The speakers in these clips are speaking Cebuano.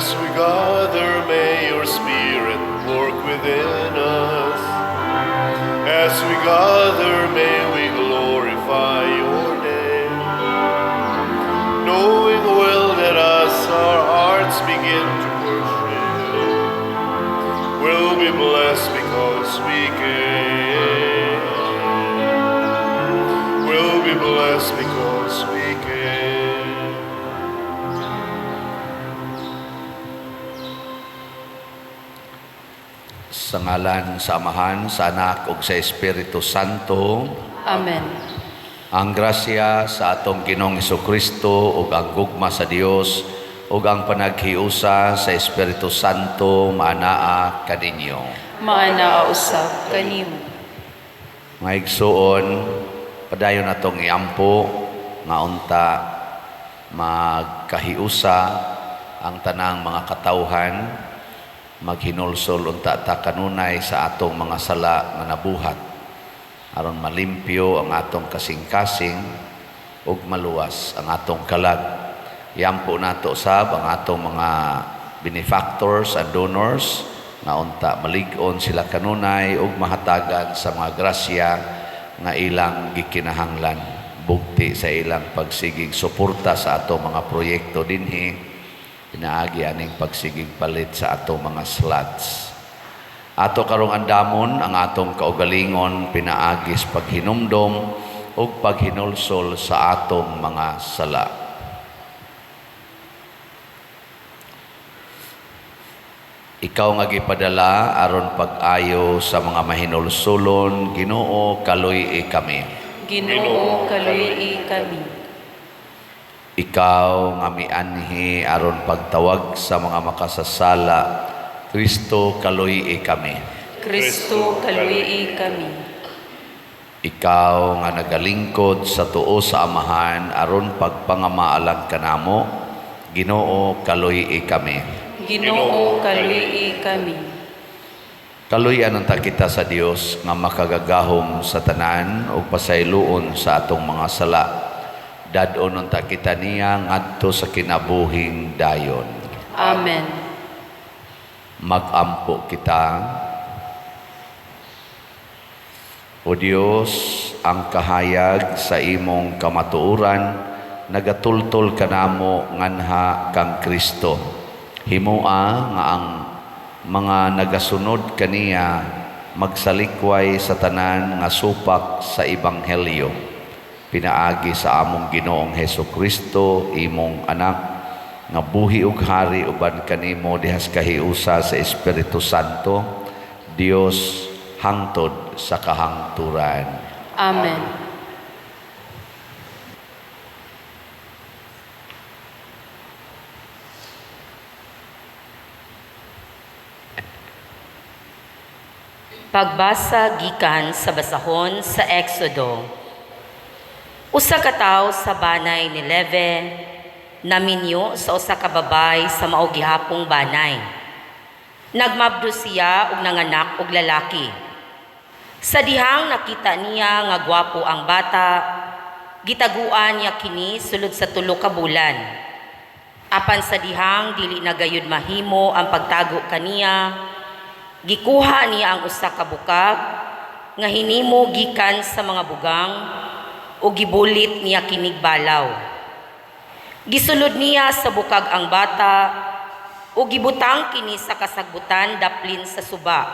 As we gather, may your Spirit work within us. As we gather, may we glorify your name. Knowing well that as our hearts begin to worship, we'll be blessed because we came. We'll be blessed because we came. Sa ngalan sa Amahan, sa Anak ug sa Espiritu Santo. Amen. Ang grasya sa atong Ginoong Kristo ug ang gugma sa Dios ug ang panaghiusa sa Espiritu Santo maanaa kaninyo. Maanaa usab kanimo. Mga igsuon, padayon natong iampo nga unta magkahiusa ang tanang mga katawhan, maghinulsol unta ta kanunay sa atong mga sala nga nabuhat aron malimpyo ang atong kasing-kasing ug maluwas ang atong kalag. Iampo nato sab ang atong mga benefactors and donors nga unta malig-on sila kanunay ug mahatagan sa mga grasya nga ilang gikinahanglan bugti sa ilang pagsigig suporta sa atong mga proyekto dinhi, pinaagi aning pagsigig palit sa atong mga slots. Ato karong andamon ang atong kaugalingon pinaagi sa paghinumdom ug paghinulsol sa atong mga sala. Ikaw nga gipadala aron pag-ayo sa mga mahinulsulon, Ginoo, kaluy-i kami. Ginoo, kaluy-i kami. Ikaw nga mianhi aron pagtawag sa mga makasasala, Kristo, kaluy-i kami. Kristo, kaluy-i kami. Ikaw nga nagalingkod sa tuo sa Amahan aron pagpangamaalang kanamo, Ginoo, kaluy-i kami. Ginoo, kaluy-i kami. Kaluy-an unta kita sa Dios nga makagagahom sa tanan ug pasayloon sa atong mga sala. Dad-on unta kita niya ngadto sa kinabuhing dayon. Amen. Magampo kita. O Dios, ang kahayag sa imong kamatuoran nagatultol kanamo nganha kang Kristo. Himoa nga ang mga nagasunod kaniya magsalikway sa tanan nga supak sa ebanghelyo. Pinaagi sa among Ginoong Hesus Kristo, imong anak, nga buhi ug hari uban kanimo dihas kahiusa sa Espiritu Santo, Dios hangtod sa kahangturan. Amen. Pagbasa gikan sa basahon sa Exodo. Usa ka tawo sa banay ni Leve naminyo sa usa ka babay sa mao gihapong banay. Nagmabdo siya ug nanganak og lalaki. Sa dihang nakita niya nga gwapo ang bata, gitaguan niya kini sulod sa 3 ka bulan. Apan sa dihang dili na gayud mahimo ang pagtago kaniya, gikuha niya ang usa ka bukag nga hinimo gikan sa mga bugang ug gibulit niya kinig balaw. Gisulod niya sa bukag ang bata ug gibutang kini sa kasagbutan daplin sa suba.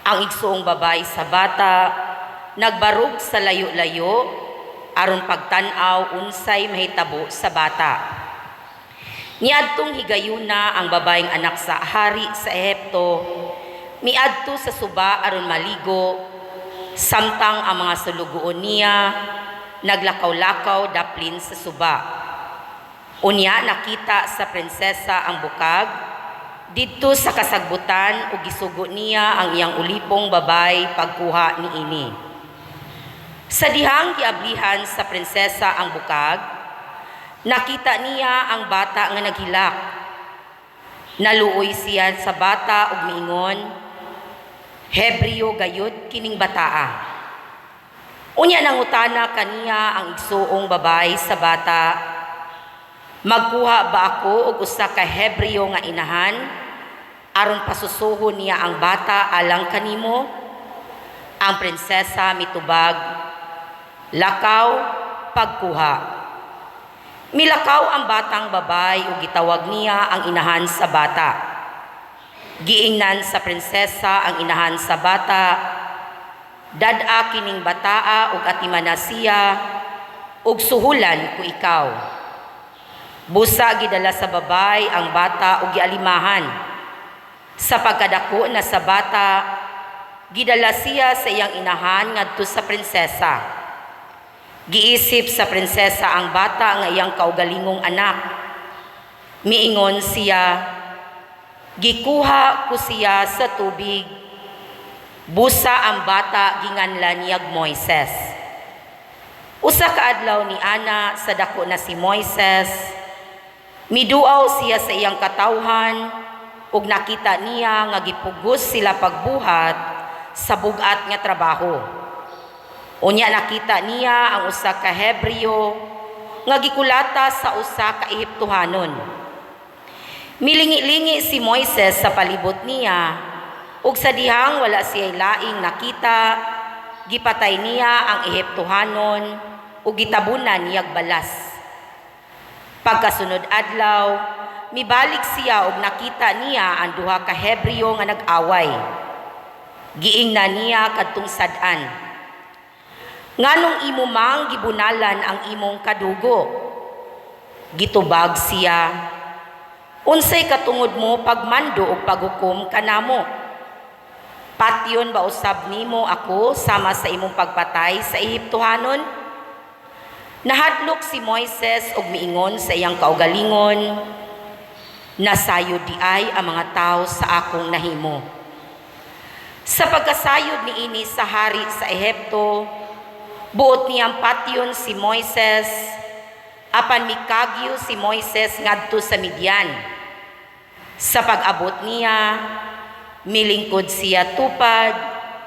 Ang igsuong babay sa bata nagbarog sa layo-layo aron pagtan-aw unsay mahitabo sa bata. Niadtong higayuna ang babaeng anak sa hari sa Ehipto, miadto sa suba aron maligo, samtang ang mga sulugoon niya naglakaw-lakaw daplin sa suba. Unya nakita sa prinsesa ang bukag didto sa kasagbutan ug gisugo niya ang iyang ulipong babay pagkuha niini. Sa dihang giablihan sa prinsesa ang bukag, nakita niya ang bata nga naghilak. Naluoy siya sa bata ug miingon, Hebreo gayud kining bataa. Unya nangutana kaniya ang igsuong babay sa bata, Magkuha ba ako og usa ka Hebreo nga inahan aron pasusuhon niya ang bata alang kanimo?" Ang prinsesa mitubag, "Lakaw, pagkuha." Milakaw ang batang babay ug gitawag niya ang inahan sa bata. Giingnan sa prinsesa ang inahan sa bata, "Dad-a kining bataa ug atimana siya ug suhulan ko ikaw." Busa gidala sa babay ang bata ug gialimahan. Sa pagkadako na sa bata, gidala siya sa iyang inahan ngadto sa prinsesa. Giisip sa prinsesa ang bata nga iyang kaugalingong anak. Miingon siya, "Gikuha ko siya sa tubig." Busa ang bata ginganlan niyag Moises. Usa ka adlaw ni ana sa dako na si Moises, miduaw siya sa iyang katawhan ug nakita niya nga gipugos sila pagbuhat sa bug-at nga trabaho. Unya nakita niya ang usa ka Hebreo nga gikulata sa usa ka Ehiptohanon. Milingi-lingi si Moises sa palibot niya ug sa dihang wala siya laing nakita, gipatay niya ang Ehiptohanon ug gitabunan niyag balas. Pagkasunod adlaw, mibalik siya ug nakita niya ang duha ka Hebreo nga nag-away. Giingnan niya kadtong sad-an, "Nganong imo mang gibunalan ang imong kadugo?" Gitubag siya, "Unsay katungod mo pagmando ug paghukom kanamo? Patyon ba usab nimo ako sama sa imong pagpatay sa Ehiptohanon?" Nahadlok si Moises ug miingon sa iyang kaugalingon, "Nasayod diay ang mga tao sa akong nahimo." Sa pagkasayod niini sa hari sa Ehipto, buot niyang patyon si Moises, apan mikagyo si Moises ngadto sa Midian. Sa pag-abot niya, milingkod siya tupad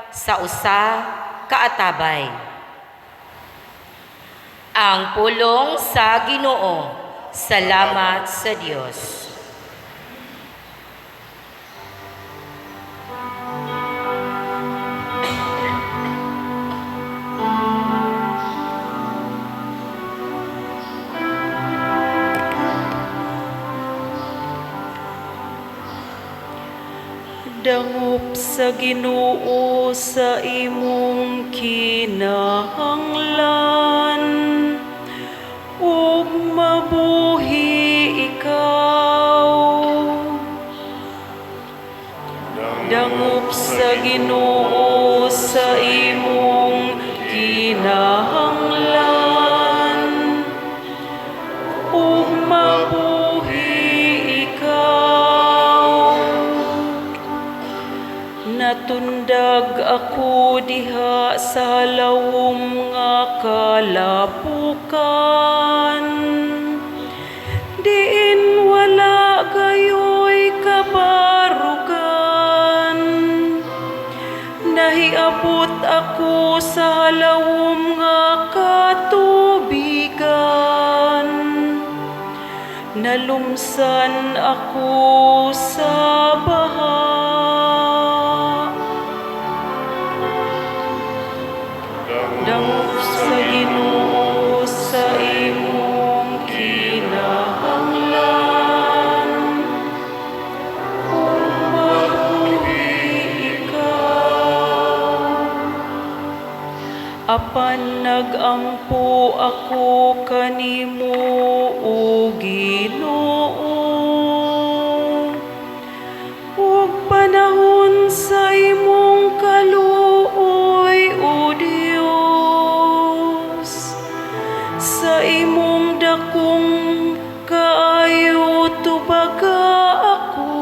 sa usa ka atabay. Ang pulong sa Ginoo. Salamat sa Dios. Dangop sa Ginoo sa imong kinahanglan ug mabuhi ikaw. Dangop sa Ginoo sa imong kinahanglan ug mabuhi ikaw. Natundag ako diha sa halawom nga kalapukan, diin wala gayoy kabarugan. Nahiabot ako sa halawom nga katubigan. Nalumsan ako sa baha. Dangop sa Ginoo sa imong kinahanglan ug mabuhi ikaw. Apan nag-ampo ako kanimo, o Ginoo, ug panahon sa imong kaluoy, O Dios, sa imong dakong kaayo tubaga ako,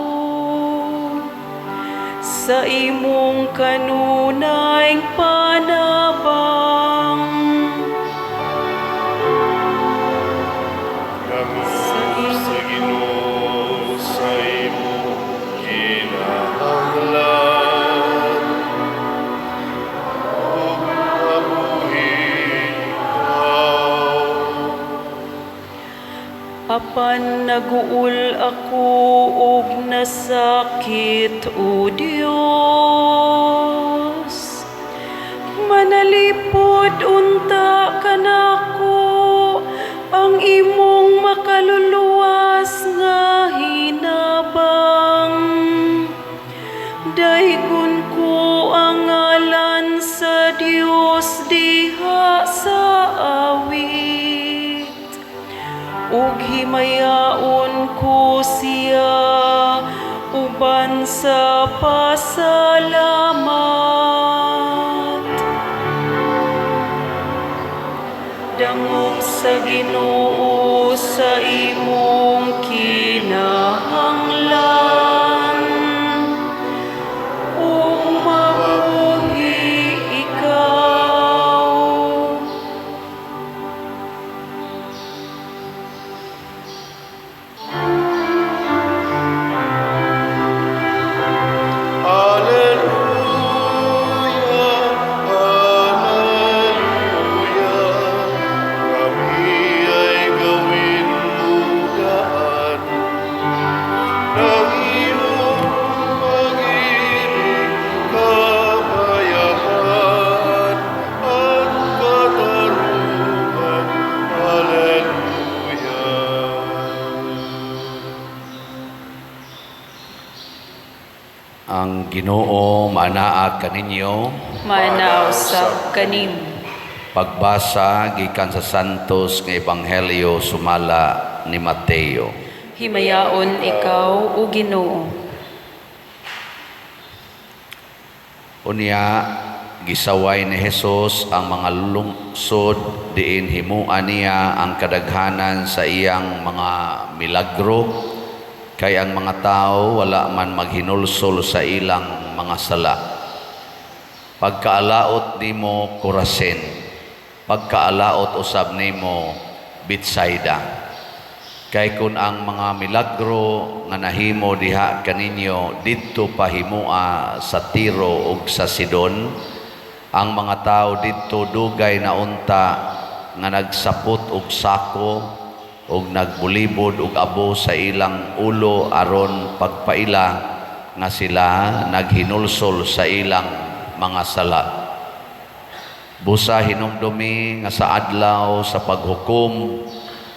sa imong kanunay panabang. Dangop sa Ginoo sa imong kinahanglan ug mabuhi ikaw. Apan Apan naguol ako og nasakit, O Dios. Manalipod unta kanako ang imong makaluluwas nga hinabang. Daygon ko ang ngalan sa Dios diha sa awit. Ug himayaon ko siya uban sa pasalamat. Dangop sa Ginoo sa imong kinahanglan ug mabuhi ikaw. Alleluia, Alleluia, kami ay gawin mugaan ng iyong pag-ibig, kapayapaan at katarungan. Alleluia. Ang Ginoo manaa kaninyo. Manaa usab kanimo. Pagbasa gikan sa Santos nga Ebanghelyo sumala ni Mateo. Himayaon ikaw, O Ginoo. Unya gisaway ni Jesus ang mga lungsod diin himuan niya ang kadaghanan sa iyang mga milagro, kay ang mga tao wala man maghinulsol sa ilang mga sala. Pagkaalaot nimo, Corazin, pagkaalaot usab nimo, Betsaida. Kay kun ang mga milagro nga nahimo diha kaninyo didto pahimua sa Tiro ug sa Sidon, ang mga tawo didto dugay na unta nga nagsapot og sako ug nagbulibod og abo sa ilang ulo aron pagpaila nga sila naghinulsol sa ilang mga sala. Busa hinumdumi nga sa adlaw sa paghukom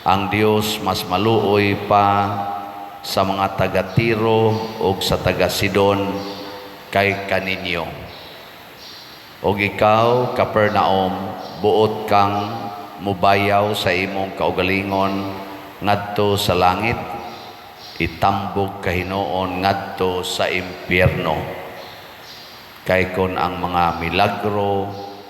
ang Dios mas maluoy pa sa mga taga-Tiro ug sa taga-Sidon kay kaninyo. Og ikaw, Capernaum, buot kang mubayaw sa imong kaugalingon ngadto sa langit, itambog ka hinuon ngadto sa impyerno. Kay kon ang mga milagro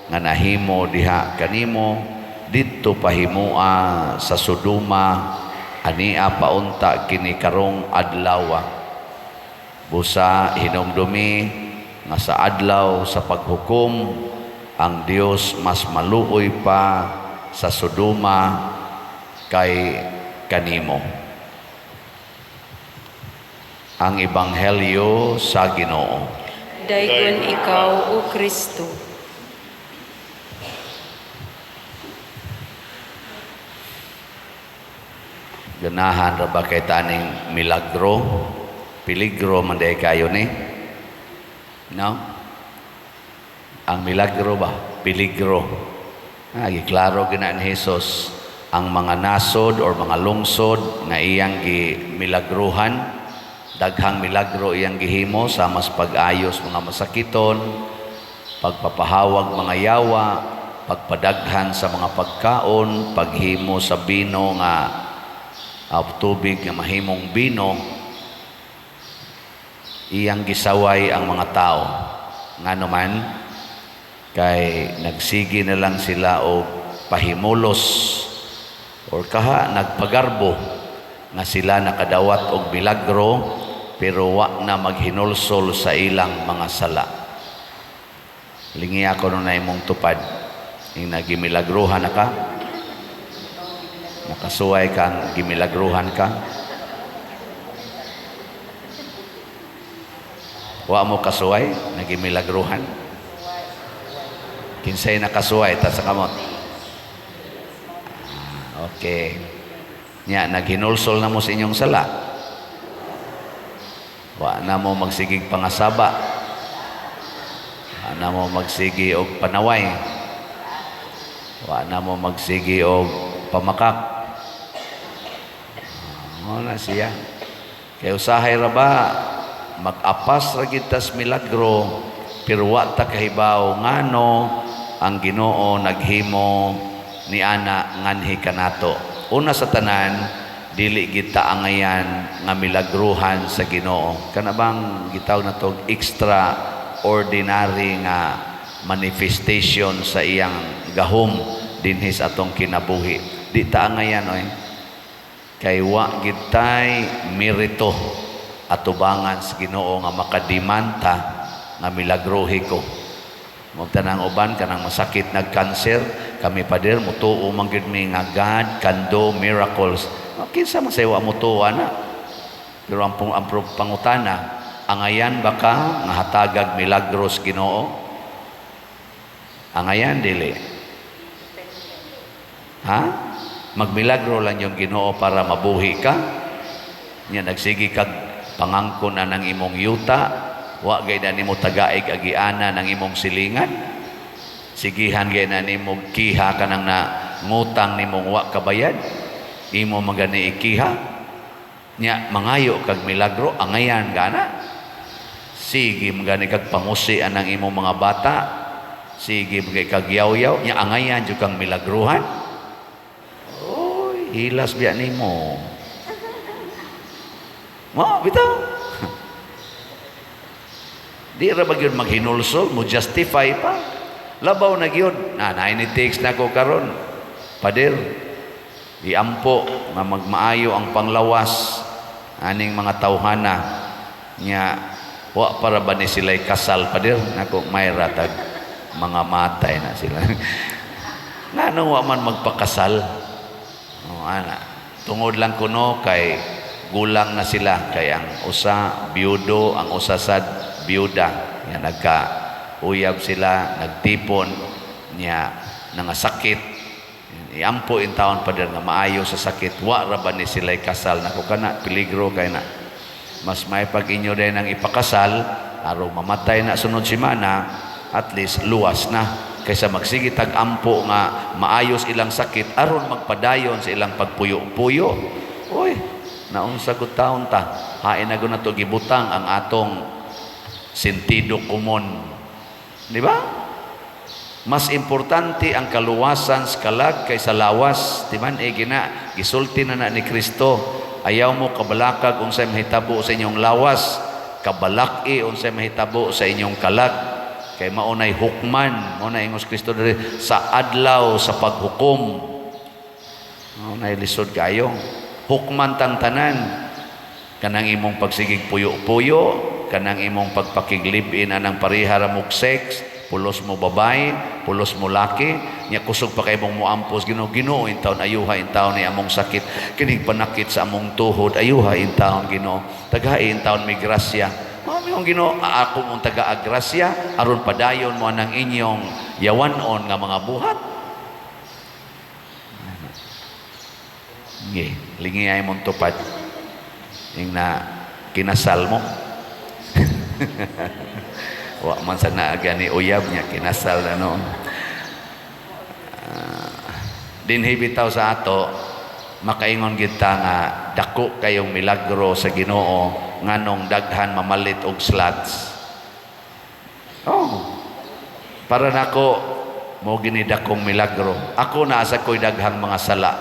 nga nahimo diha kanimo didto pahimua sa Sodoma, ania paunta kini karong adlaw. Busa hinumdumi nga sa adlaw sa paghukom ang Dios mas maluoy pa sa Sodoma kay kanimo. Ang Ebanghelyo sa Ginoo. Daygon ikaw, O Kristo. Ganahan ra ba kay taning milagro? Peligro man diay kayo ni. No? Ang milagro ba? Peligro. Giklaro gina ni Jesus ang mga nasod or mga lungsod nga iyang gimilagruhan. Daghang milagro iyang gihimo sa mas pag-ayos mga masakiton, pagpapahawag mga yawa, pagpadaghan sa mga pagkaon, paghimo sa bino nga tubig nga mahimong bino. Iyang gisaway ang mga tao. Ngano man, kay nagsige na lang sila og pahimulos or kaha nagpagarbo nga sila nakadawat og milagro pero wa na maghinulsol sa ilang mga sala. Lingi ako nun na imong tupad. Yung nagimilagruhan na ka, nakasuway ka, gimilagruhan ka. Wa mo kasuway, nagimilagruhan. Kinsay nakasuway, ta sa kamot. Okay. Nya naghinulsol na mo sa inyong sala. Wa na mo magsigig pangasaba. Wa na mo magsigi og panaway. Wa na mo magsigi og pamakak. Mao na siya. Kay usahay ra ba mag-apas ra gid tas milagro, pero wa ta kahibaw ngano ang Ginoo naghimo ni ana nganhi kanato. Una sa tanan, dili kita angayan nga milagruhan sa Ginoo. Kana bang gitawag nato extraordinary nga manifestation sa iyang gahom dinhi sa atong kinabuhi. Di ta angayan, oy. Kay wa gitay merito atubangan sa Ginoo nga makadimanta nga milagruhi ko. Magtanang uban kanang masakit nag-cancer, kami, pader, mutuo man gyud mi nga God can do miracles. Kinsa man say wa mutuo ana? Pero ang pangutana, angayan ba ka nga hatagag milagros Ginoo? Angayan dili? Ha? Magmilagro lang yung Ginoo para mabuhi ka? Nya nagsige kag pangangkon na ng imong yuta, wa gay na nimo tagaig agiana ng imong silingan. Sigihan gay na nimo kiha kanang na ngutang nimong wa kabayad. Imo magani ikiha. Nya mangayo kag milagro, angayan gana. Sige magani kag pangusi anang imong mga bata. Sige magani kag yaw-yaw, nya angayan jud kang milagruhan. Oy, hilas biya nimo. Mo, bitaw. Di ra ba gyud maghinulsol, mo justify pa. Labaw na gyud. Na, naay ni text na ko karon. "Pader, iampo nga magmaayo ang panglawas aning mga tawhana." Nya wa para ba ni sila'y kasal, pader? Nako, may ratag mga matay na sila. Ngano wa man magpakasal? Oh, ana. Tungod lang kuno kay gulang na sila, kay ang usa biyudo, ang usa sad biyuda. Nya nagka uyab sila, nagtipon, nya nangasakit. "Iampo in taon, pader, nga maayo sa sakit." Wa ra ba ni sila'y kasal? Nako, kana peligro kay na. Mas may pag inyo din ang ipakasal aron mamatay na sunod semana, at least luwas na, kaysa magsige tag ampo nga maayos ilang sakit aron magpadayon sa ilang pagpuyo-puyo. Uy, naunsa gud taon ta? Hain na gud nato gibutang ang atong sentido komon. Di ba? Mas importante ang kaluwasan sa kalag kaysa lawas. Di man eh gina, gisulti na na ni Kristo. "Ayaw mo kabalakag unsay mahitabo sa inyong lawas, kabalaki unsay mahitabo sa inyong kalag." Kay maunay hukman, mao na ingos Kristo diri sa adlaw sa paghukom. Maunay lisod kayo. Hukman tang tanan. Kanang imong pagsigig puyo-puyo, kanang imong pagpakiglib-in anang pareha ra mog sex, pulos mo babae, pulos mo laki, nya kusog pa kay mong muampos, "Ginoo, Ginoo, in taon ayuha in taon ni among sakit, kining panakit sa among tuhod, ayuha in taon, Ginoo, tagahi in taon may grasya." Mao yung Ginoo, ako mong taga-agrasya, aron padayon mo anang inyong yawanon nga mga buhat. Nge, lingiyay mong tupad. Yung na kinasal mo. Wa man sa naaga ni uyab niya, kinasal na noon. Dinhi bitaw sa ato, makaingon kita nga dako kayong milagro sa Ginoo nganong daghan mamalit og slots. Oh. Para nako mo gini dakong milagro. Ako naa sa ko'y daghang mga sala.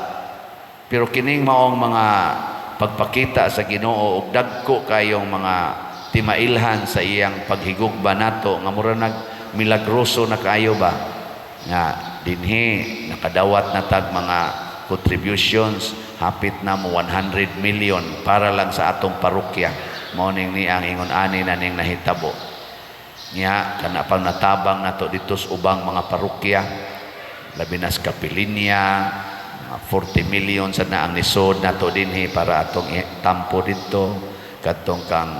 Pero kining maong mga pagpakita sa Ginoo og dagko kayong mga timailhan sa iyang paghigugma nato nga mura nag milagroso na kaayo ba nga dinhi nakadawat na tag mga contributions, hapit na mo 100 million para lang sa atong parokya. Mao ning ni ang ingon ani na ning nahitabo nya kana pang natabang nato dito sa ubang mga parokya, labi na sa Kapilinya, mga 40 million sa na ang nisod nato dinhi para atong tampo dito kadtong kang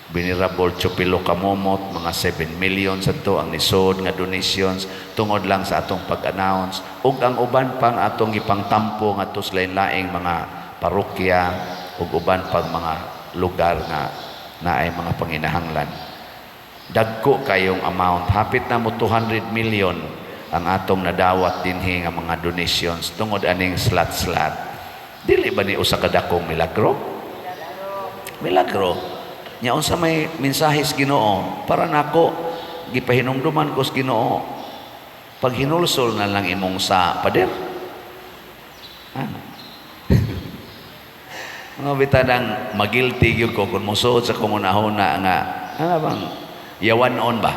Venerable Chupilo Kamomot, mga 7 million sa to ang nisod nga donations tungod lang sa atong pag-announce, ug ang uban pang atong gipangtampo ngadto sa lain-laing mga parokya ug uban pang mga lugar nga naay mga panginahanglan. Dagko kayong amount, hapit na mo 200 million ang atong nadawat dinhi nga mga donations tungod aning slot-slot. Dili ba ni usa ka dakong milagro? Milagro. Nya unsa may mensahe sa Ginoo para nako? Gipahinumduman ko sa Ginoo, pag hinulsol na lang imong sa pader. Ah. Mga bitanang magilty gyud ko kung mosuod sa kong hunahuna nga ano bang yawan-on ba?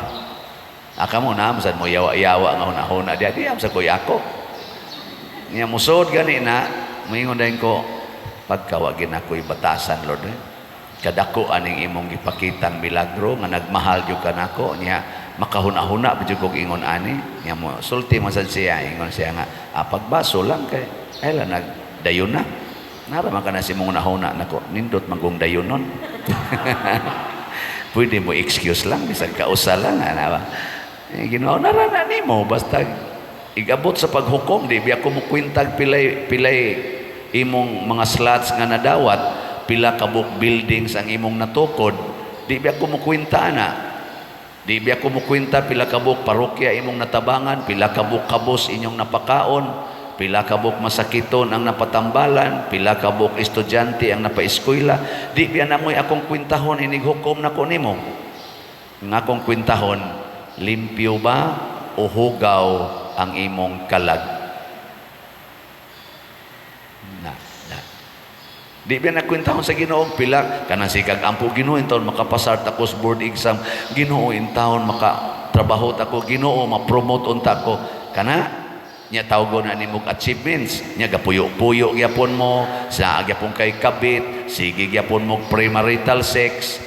Aka mo na sad mo yawa-yawa nga hunahuna di di sa ko ako. Nya mosuod gani na moingon dayon ko, pagkawa ginakoy batasan, Lord, eh. Kadako aning imong gipakitang milagro nga nagmahal gyud ka nako. Nya makahuna-huna pa jud kog ingon ani. Nya mo sulti man sad siya, ingon siya nga pagbaso lang kay ay la nagdayon na. Nara man ka na si mong hunahuna nako, nindot man kong dayonon. Pwede mo excuse lang bisag kausa lang, ana ba? Eh, Ginoo, nara na nimo basta igabot sa paghukom, di biya ko mo kwentag pilay pilay imong mga slots nga nadawat, pila ka buok buildings ang imong natukod, di biya ko mo kwenta ana. Di biya ko mo kwenta pila ka buok parokya imong natabangan, pila ka buok kabos inyong napakaon, pila ka buok masakiton ang napatambalan, pila ka buok estudyante ang napaeskwela. Di biya namoy akong kwentahon inig hukom nako nimo. Nga akong kwentahon, limpyo ba o hugaw ang imong kalag? Na, na. Di ba nakwentahon sa Ginoo pila kanang sikag ampo, "Ginoo, intawon makapasar ta ko sa board exam. Ginoo, intawon maka trabaho ta ko. Ginoo, ma-promote unta ko." Kana nya tawgon na nimog achievements. Nya gapuyo-puyo gyapon mo sa gyapon kay kabit, sige gyapon mo premarital sex,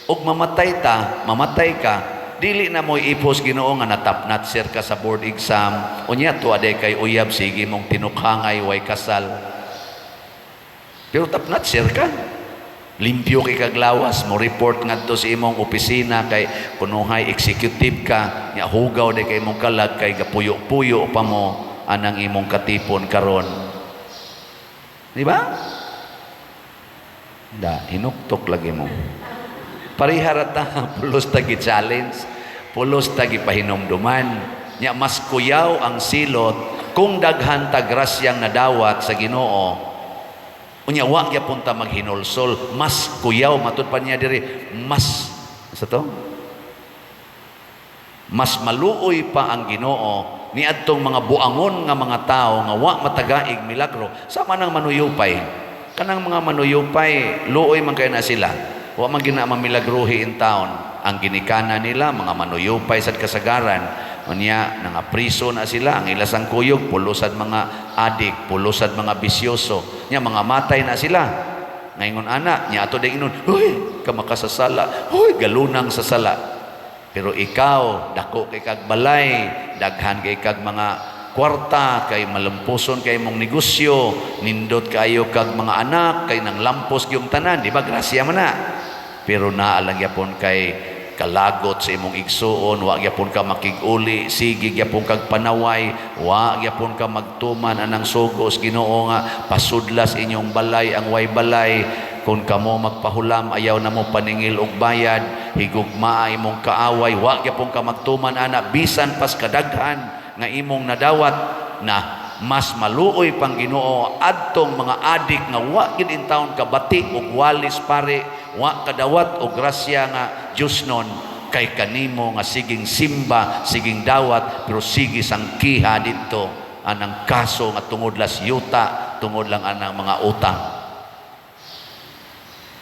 ug mamatay ta, mamatay ka, dili na mo ipos Ginoo nga na-top notcher ka sa board exam. Unya tuwa day kay uyab, sige mong tinukhangay, way kasal, pero top notcher ka. Limpyo kay kaglawas mo report ngadto sa imong opisina kay kunuhay executive ka. Nya hugaw day kay imong kalag kay gapuyo-puyo pa mo anang imong katipon karon. Di ba? Da, hinuktok lagi mo. Parihara ta, pulos ta gi-challenge, pulos ta gipahinumduman. Nya mas kuyaw ang silot kung daghan ta grasyang nadawat sa Ginoo. Unya wa gyapon ta maghinulsol, mas kuyaw matud pa niya diri, mas sa to? Mas maluoy pa ang Ginoo niadtong mga buangon nga mga tao nga wa matagaig milagro, sama nang manuyupay. Kanang mga manuyupay, luoy man kay na sila. Wa man gina mamilagruhi in town. Ang ginikana nila mga manuyupay sad kasagaran. Unya nga priso na sila, ang ilasang kuyog pulusad mga adik, pulusad mga bisyoso. Nya mga matay na sila. Ngayon ana, nya ato ding inon, "Huy, ka makasasala. Huy, galunang sa sala." Pero ikaw, dako kay kag balay, daghan kay kag mga kwarta, kay malampuson kay mong negosyo, nindot kayo kag mga anak, kay nang lampos gyung tanan, di ba? Grasya man na. Pero naa lang gyapon kay kalagot sa imong igsuon, wa gyapon ka makig-uli, sige gyapon kag panaway, wa gyapon ka magtuman anang sugo sa Ginoo nga pasudlas inyong balay ang way balay. Kung kamo magpahulam, ayaw na mo paningil og bayad, higugmaa imong kaaway, wa gyapon ka magtuman ana bisan pas kadaghan nga imong nadawat, na mas maluoy pang Ginoo adtong mga adik nga wa gid in taon kabati og walis pare, wa kadawat og grasya nga Dios nun, kay kanimo nga siging simba, siging dawat, pero sige sangkiha didto anang kaso nga tungod las yuta, tungod lang anang mga utang.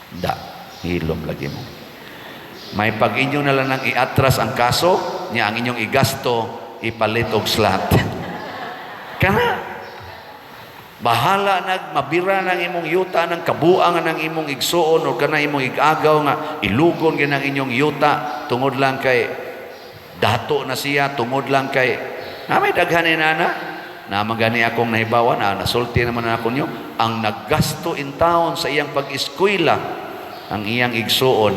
Da, hilom lagi mo. May pag inyo na lang nang iatras ang kaso, niya ang inyong igasto, ipalit og slot. Kana, bahala nag mabira ng imong yuta ng kabuang ng imong igsuon o kana imong igagaw nga ilugon gyud ang inyong yuta tungod lang kay dato na siya, tungod lang kay na may daghan ni nana na magani akong nahibawan na nasulti naman na ako niyo ang naggasto in town sa iyang pag-eskwela ang iyang igsuon.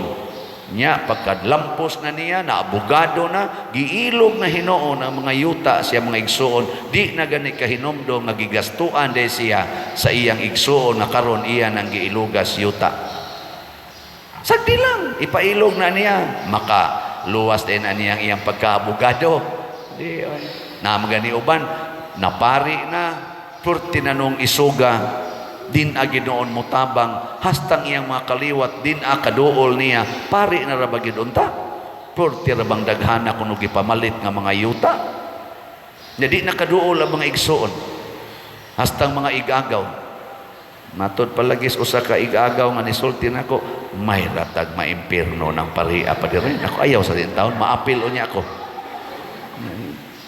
Nya pagkadlampos na niya, na abogado na, giilog na hinuon ang mga yuta siya mga igsuon. Di na gani kahinomdom nga gigastuan de siya sa iyang igsuon na karon iya nang giilugas yuta. Sagdi lang, ipailog na niya. Maka luwas din na niyang iyang pagkaabogado. Di, oy. Na magani uban, napari na, purti na nung isuga, din a Ginoon motabang hastang iyang mga kaliwat din a kaduol niya, pari na ra ba gyud unta? Purti ra bang daghana kuno gipamalit nga mga yuta? Nya di na kaduol ang mga igsuon hastang mga igagaw. Matod palagis usa ka igagaw nga nisulti nako, may ratag maimpirno ng pariha pa diri nako, ayaw sa din taon maapil unya ako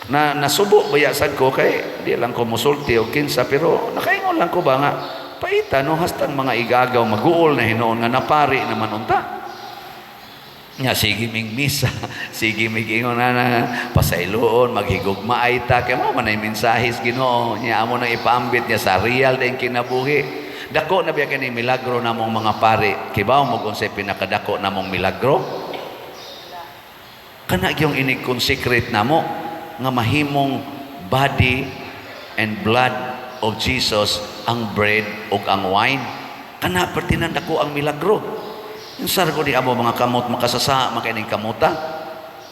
na nasubo baya sad ko, kay di lang ko musulti o kinsa, pero nakaingon lang ko ba nga paita no, hastang mga igagaw maguol na hinuon nga napari naman unta. Nga sige ming misa, sige mig ingon na, na pasayloon, maghigugmaay ta, kay mo man ay mensahes Ginoo nya amo nang ipaambit niya sa real din kinabuhi. Dako na biya kini milagro namong mga pari. Kibaw mo kung unsay pinakadako namong milagro? Kana gyung inig-consecrate namo nga mahimong body and blood of Jesus ang bread ug ang wine. Kana pertinan dako ang milagro. Unsa ra ni amo mga kamot makasasa makaining kamuta?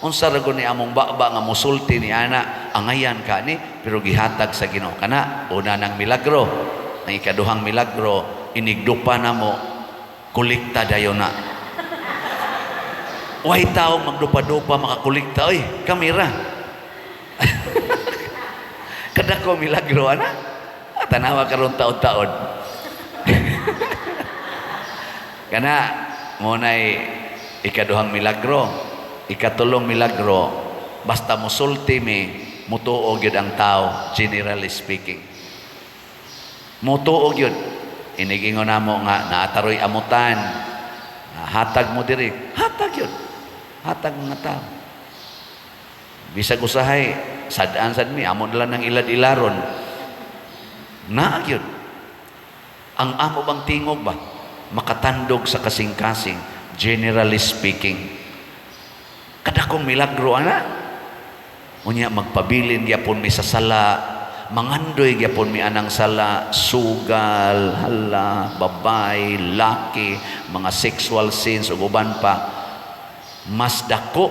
Unsa ra ni among baba nga musulti ni ana, angayan ka ni, pero gihatag sa Ginoo. Kana una nang milagro. Ang ikaduhang milagro, inigdupa namo, kolekta dayon na. Way tao magdupa-dupa makakolekta oy, kamera. Kadako milagro ana. Ah, tanawa karon taod-taod. Kana mo nay ikaduhang milagro, ikatulong milagro, basta musulti mi, mutuo gyud ang tao, generally speaking. Mutuo gyud. Inigingon namo nga naataroy amutan. Hatag mo diri, hatag yun. Hatag mga tao. Bisag usahay, sad-an sad mi, amo na lang ng ilad-ilaron. Naa gyud. Ang amo bang tingog ba? Makatandog sa kasing-kasing, generally speaking. Kadakong milagro ana. Unya magpabilin gyapon mi sa sala, mangandoy gyapon mi anang sala, sugal, hala, babay, laki, mga sexual sins ug uban pa. Mas dako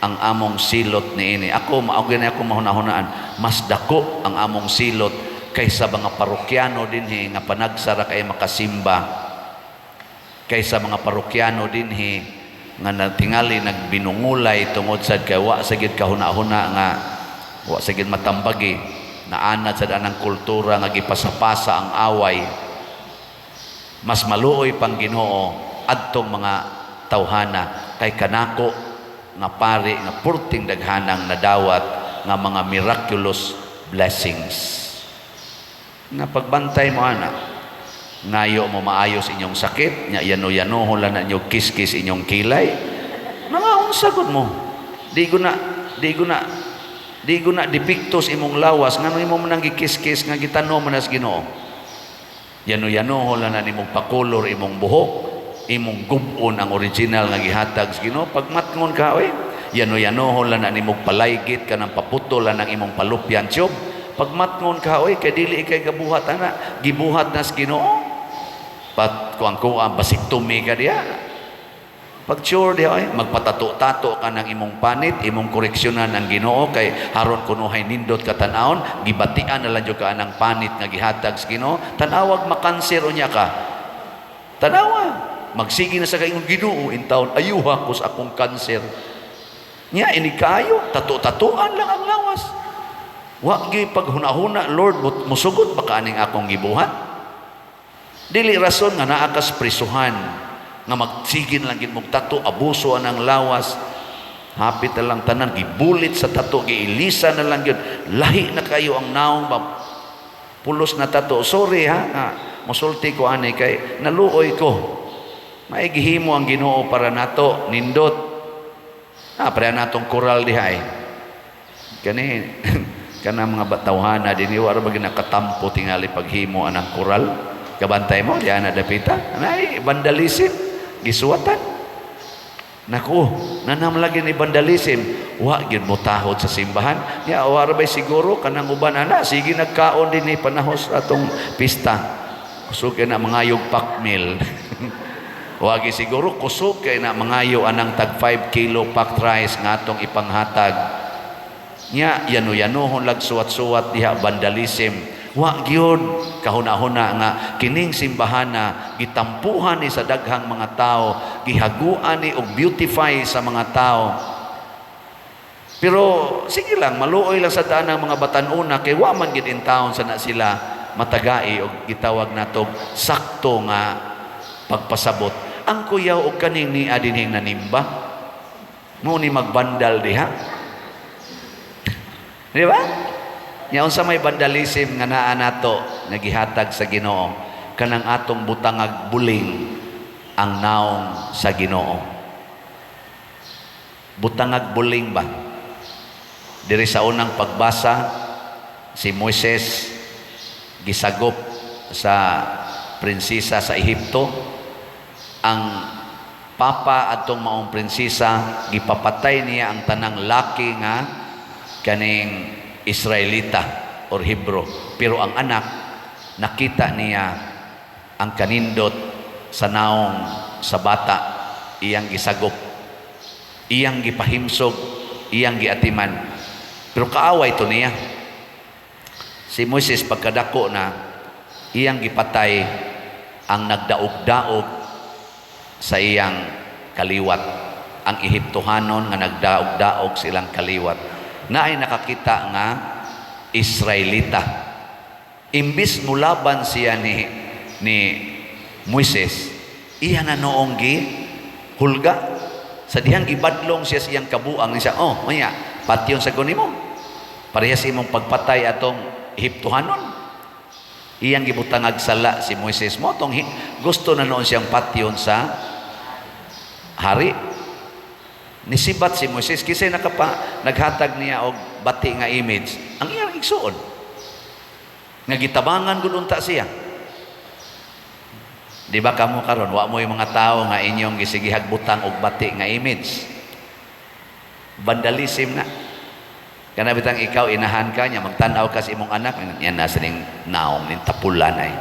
ang among silot niini. Ako mao gani ako mahunahunaan, mas dako ang among silot kaysa mga parokyano dinhi nga panagsara kay makasimba, kaysa mga parokyano dinhi nga natingali nagbinungulay tungod sad kay wa sa gid kahuna-huna nga wa sa gid matambagi, naanad sad anang kultura nga gipasapasa ang away. Mas maluoy pang Ginoo adtong mga tawhana kay kanako nga pari nga purting daghanang nadawat nga mga miraculous blessings. Na pagbantay mo ana, ngayo mo maayos inyong sakit nya, yano-yanohon lang na inyo, kiskis inyong kilay, nangaunsa gud mo, di ko na depektos imong lawas, ngano imo man nang gikiskis nga gitanom man sa Ginoo? Yano-yanohon lang na nimong pakolor imong buhok, imong gub-on ang original nga gihatag sa Ginoo. Pagmatngon ka oy, yano-yanohon lang na nimong palaygit ka ng paputol lang ng imong fallopian tube. Pagmatngon ka oy, kay dili ikay gabuhat ana, gibuhat na sa Ginoo. Pat kuang kuang vasectomy ka diya. Pag sure diya oy, magpatato-tato ka ng imong panit, imong koreksyonan ang Ginoo kay haron kunuhay nindot ka tan-awon, gibatian na lang jud ka anang panit nga gihatag sa Ginoo. Tanawag makanser unya ka. Tanawa, magsige na sa kayong Ginoo in taon, ayuha ko sa akong kanser. Nya ini kaayo, tato-tatuan lang ang lawas. Wa gyud paghuna-huna, "Lord, musugot ba ka aning akong gibuhat?" Dili rason nga naa kas prisuhan nga magsigin lang gid mong tato, abuso anang lawas. Hapit na lang tanan gibulit sa tato, giilisa na lang gyud. Lahi na kayo ang naong ba? Pulos na tato. Sorry ha, nga musulti ko ani kay naluoy ko. Maigihimo ang Ginoo para nato, nindot. Ah, para natong koral diha eh. Kani kana mga batawhana dinhi, wa ra ba nakatampo tingali paghimo anang koral? Kabantay mo diha na dapita. Nay vandalism, gisuwatan. Naku, nanam lagi ni vandalism. Wa gyud mo tahod sa simbahan. Ya, wa ra bay siguro kanang uban ana, sige nagkaon din ni panahos atong pista. Kusog kay na mangayog pack meal. Wa gyud siguro kusog kay na mangayo anang tag 5 kilo packed rice nga atong ipanghatag. Nya yano-yanohon lag suwat-suwat diha, vandalism. Wa gyud kahuna-huna nga kining simbahana gitampuhan ni sa daghang mga tao, gihaguan ni og beautify sa mga tao. Pero sige lang, maluoy lang sa daan ng mga batan-una kay wa man gid in town sa na sila matagai og gitawag natog sakto nga pagpasabot. Ang kuyaw og kaning nia dinhing nanimba. Mo ni magbandal diha. Di ba? Nya unsa may vandalism nga naa nato nga gihatag sa Ginoo? Kanang atong butangag buling ang naong sa Ginoo. Butangag buling ba? Diri sa unang pagbasa, si Moises gisagop sa prinsesa sa Ehipto. Ang papa atong maong prinsesa, gipapatay niya ang tanang laki nga kaning Israelita or Hebrew. Pero ang anak, nakita niya ang kanindot sa naong sa bata, iyang gisagop, iyang gipahimsog, iyang giatiman. Pero kaaway to niya. Si Moises, pagkadako na, iyang gipatay ang nagdaog-daog sa iyang kaliwat. Ang Ehiptohanon nga nagdaog-daog sa ilang kaliwat. Naay nakakita nga Israelita. Imbis mulaban siya ni Moises, iya na noong gi hulga. Sa dihang gibadlong siya sa iyang kabuang niya, "Oh, maya, patyon sa nimo. Parehas imong pagpatay atong Ehiptohanon." Iyang gibutangag sala si Moises mo tong gusto na noon siyang patyon sa hari. Nisibat si Moises kisay nakapa naghatag niya og bati nga image ang iyang igsuon nga gitabangan gud unta siya. Di ba kamo karon, wa mo yung mga tao nga inyong gisigihag butang og bati nga image? Vandalism na. Kana bitang ikaw inahan ka niya, magtan-aw ka sa imong anak, yan nasa ning naong ning tapulan ay.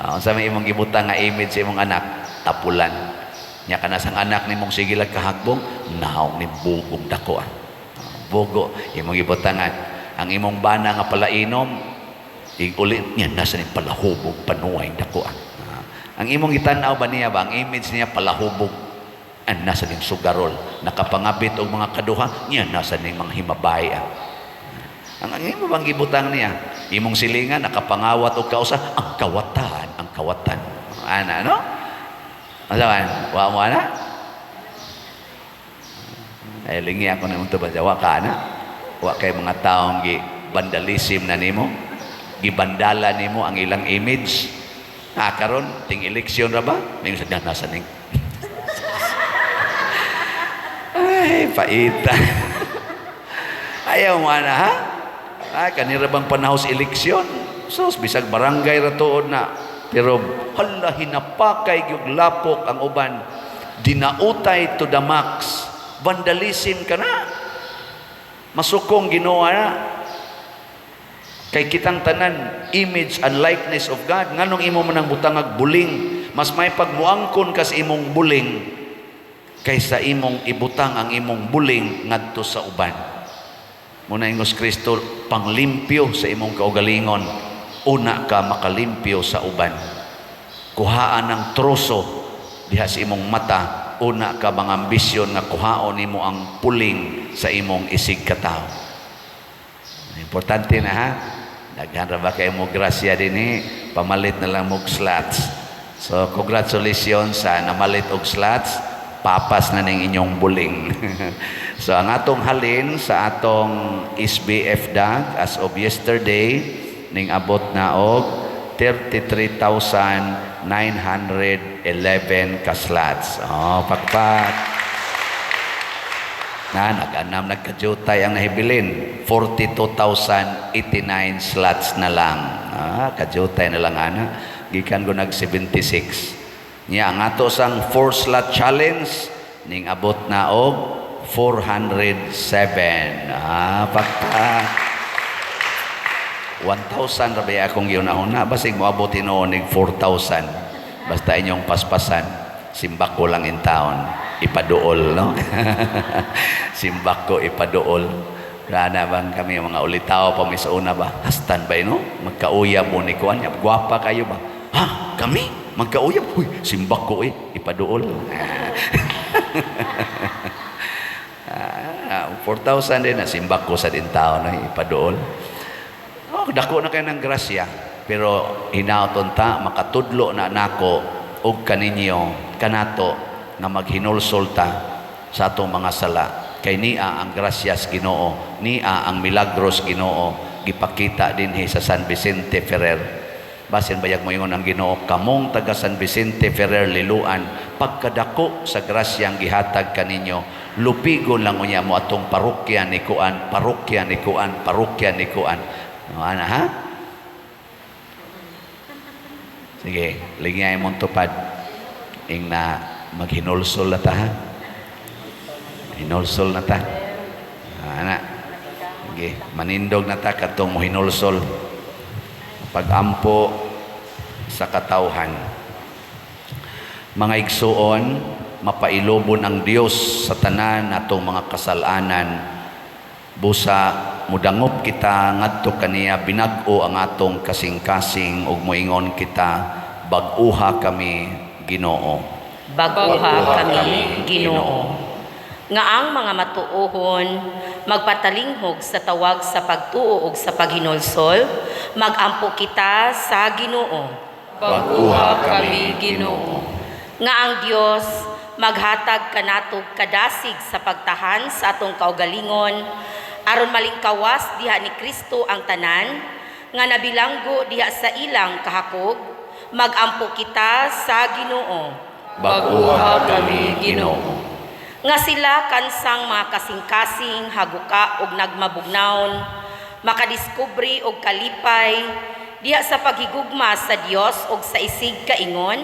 Unsa may imong gibutang nga image sa imong anak? Tapulan. Nya kana sang anak nimong sige lag kahagbong, naong ning bugong dako ah. Bugo imong gibutangan. Ang imong bana nga palainom, ig-uli niya nasa ning palahubog panuay dako ah. Ang imong gitan-aw ba niya ba, ang image niya palahubog. An nasa ning sugarol, nakapangabit og mga kaduha, niya nasa ning mga himabay ah. Ang imo bang gibutang niya? Imong silingan nakapangawat og kausa, ang kawatan, ang kawatan. Ana no? Ano man? Wa mo ana? Ay, lingi ako na imong tubag. Wa ka ana? Wa kay mga taong gi vandalism na nimo? Gibandala nimo ang ilang image? Ah, karon ting eleksyon ra ba? Ning sa nasa ning. Ay, paita. Ayaw mo ana ha? Ah, kanira bang panahon sa eleksyon? Sus, bisag barangay ra tuod na. Pero hala, hinapakay gyud lapok ang uban. Dinautay to the max. Vandalism ka na. Masukong Ginoo na. Kay kitang tanan image and likeness of God. Nganong imo man ang butangag buling? Mas may pagmuangkon ka sa imong buling kaysa imong ibutang ang imong buling ngadto sa uban. Muna ingos Kristo, panglimpyo sa imong kaugalingon, una ka makalimpyo sa uban. Kuhaan ang troso diha sa imong mata, una ka mga ambisyon nga kuhaon nimo ang puling sa imong isig katawo. Importante na ha. Daghan ra ba kay mo grasya dinhi, pamalit na lang mo slots. So congratulations sa namalit og slots, papas na ning inyong buling. So ang atong halin sa atong SBF DAG as of yesterday ning abot na og 33,911 ka slots. Oh, pakpak. Na nag-anam nagkajutay ang nahibilin, 42,089 slots na lang. Ah, kajutay na lang ana, gikan ko nag 76 niya. Ang ato sang 4 slot challenge Ning abot na og 407. Ah, pagka 1,000 ra ba akong giunahuna, basig moabot tinuod nig 4,000. Basta inyong paspasan, simbako lang in town, ipaduol, no? Simbako ipaduol. Rana bang kami mga ulitaw pa mi sa una ba? Hastan ba, no? Magkauyab mo ni kuan, gwapa kayo ba? Ha? Kami? Magkauyab? Uy, simbako eh, ipaduol. Ah, 4,000 din na simbako sa din taon, no? Ipaduol. Oh, dako na kayo ng grasya. Pero hinaoton ta, makatudlo na nako og kaninyo, kanato, nga maghinulsol ta sa atong mga sala. Kay niya ang grasyas Ginoo, niya ang milagros Ginoo, gipakita dinhi sa San Vicente Ferrer. Basin bayag mo ingon ang Ginoo, kamong taga San Vicente Ferrer Liloan, pagkadako sa grasyang gihatag kaninyo, lupigon lang unya mo atong parokya ni kuan, parokya ni kuan, parokya ni kuan. No, ana ha? Sige, lingay mong tupad. Ing na maghinulsol na ta ha? Hinulsol na ta. Ana. Sige, manindog na ta katong mohinulsol. Pagampo sa katawhan. Mga igsuon, mapailobon ang Dios sa tanan natong mga kasalanan. Busa mudangop kita ngadto kaniya binag-o ang atong kasing-kasing ug moingon kita, bag-uha kami, Ginoo. Bag-uha kami, Ginoo. Nga ang mga matuohon magpatalinghog sa tawag sa pagtuo ug sa paghinulsol, magampo kita sa Ginoo. Bag-uha kami, Ginoo. Nga ang Dios maghatag kanatog kadasig sa pagtahan sa atong kaugalingon aron malingkawas diha ni Kristo ang tanan nga nabilanggo diha sa ilang kahakog, magampo kita sa Ginoo. Bag-uha kami, Ginoo. Nga sila kansang mga kasing-kasing haguka og nagmabugnawon makadiskubre og kalipay diha sa paghigugma sa Dios og sa isig kaingon,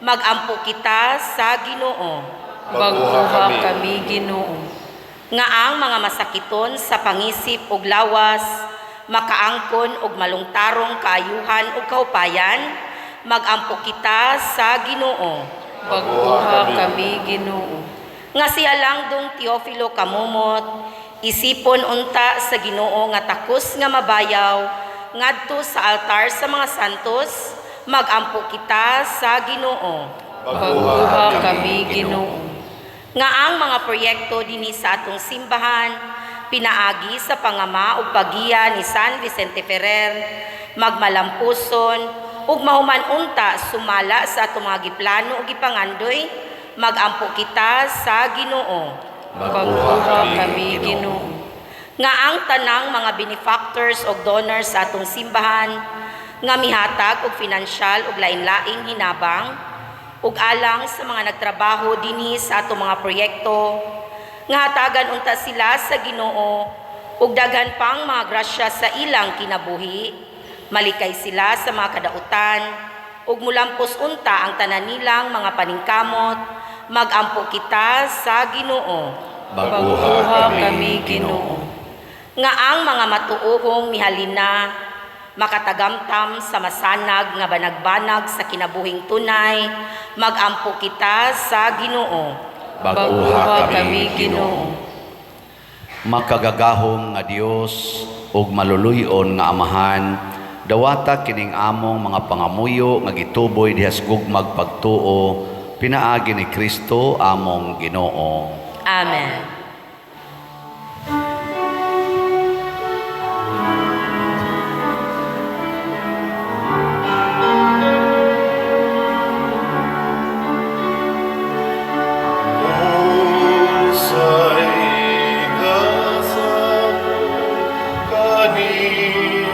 magampo kita sa Ginoo. Bag-uha kami, Ginoo. Nga ang mga masakiton sa pangisip ug lawas makaangkon og malungtarong kaayuhan ug kaupayan, magampo kita sa Ginoo. Bag-uha kami, Ginoo. Nga siya lang dong Teofilo Kamumot isipon unta sa Ginoo nga takos nga mabayaw ngadto sa altar sa mga santos, magampo kita sa Ginoo. Bag-uha kami, Ginoo. Nga ang mga proyekto dinhi sa atong simbahan pinaagi sa pangama ug paggiya ni San Vicente Ferrer magmalampuson ug mahuman unta sumala sa atong mga giplano ug gipangandoy, magampo kita sa Ginoo. Bag-uha kami, Ginoo. Nga ang tanang mga benefactors ug donors sa atong simbahan nga mihatag og finansyal ug lain-laing hinabang ug alang sa mga nagtrabaho dinhi sa atong mga proyekto, nga hatagan unta sila sa Ginoo ug daghan pang mga grasya sa ilang kinabuhi, malikay sila sa mga kadautan ug mulampos unta ang tanan nilang mga paningkamot, magampo kita sa Ginoo. Bag-uha kami, Ginoo. Nga ang mga matuohong mihalina makatagamtam sa masanag nga banagbanag sa kinabuhing tunay, magampo kita sa Ginoo. Bag-uha kami, Ginoo. Makagagahom nga Dios ug maluluy-on nga Amahan, dawata kining among mga pangamuyo nga gituboy diha sa gugmag pagtuo pinaagi ni Kristo among Ginoo. Amen. Unsay kasamo kanimo,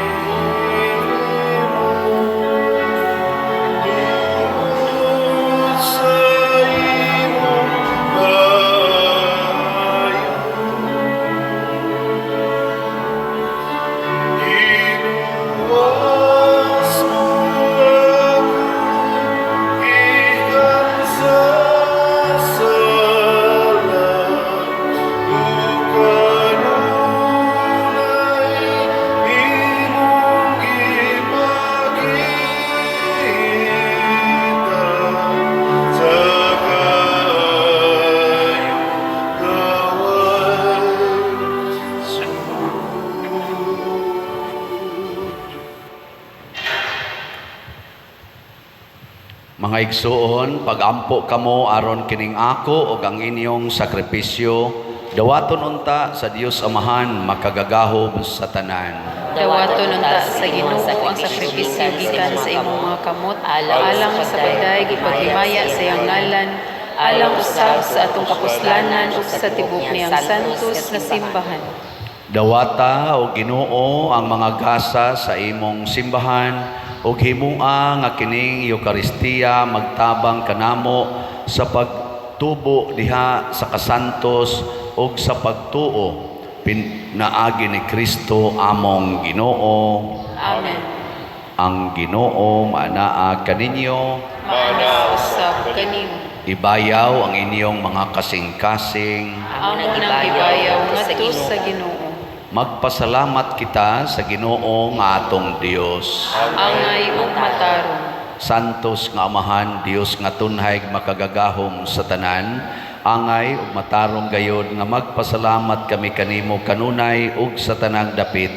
tungod sa imong Mga igsuon, pagampo kamo aron kining ako ug ang inyong sakripisyo dawaton unta sa Dios Amahan makagagahom sa tanan. Dawaton unta sa Ginoo ang sakripisyo gikan sa imong mga kamot alang sa pagdayeg ug paghimaya sa iyang ngalan, alang usab sa atong kapuslanan ug sa tibuok niyang santos nga simbahan. Dawata o Ginoo ang mga gasa sa imong simbahan ug himua nga kining Eukaristiya magtabang kanamo sa pagtubo diha sa kasantos ug sa pagtuo pinaagi ni Kristo among Ginoo. Amen. Ang Ginoo maanaa kaninyo. Maana usab kanimo. Ibayaw ang inyong mga kasing-kasing. Amo nang gibayaw ngadto sa Ginoo. Magpasalamat kita sa Ginoo nga atong Dios. Angay ug matarong. Santos nga Amahan, Dios nga tunhay makagagahom sa tanan, angay ug matarong gayod nga magpasalamat kami kanimo kanunay ug sa tanang dapit,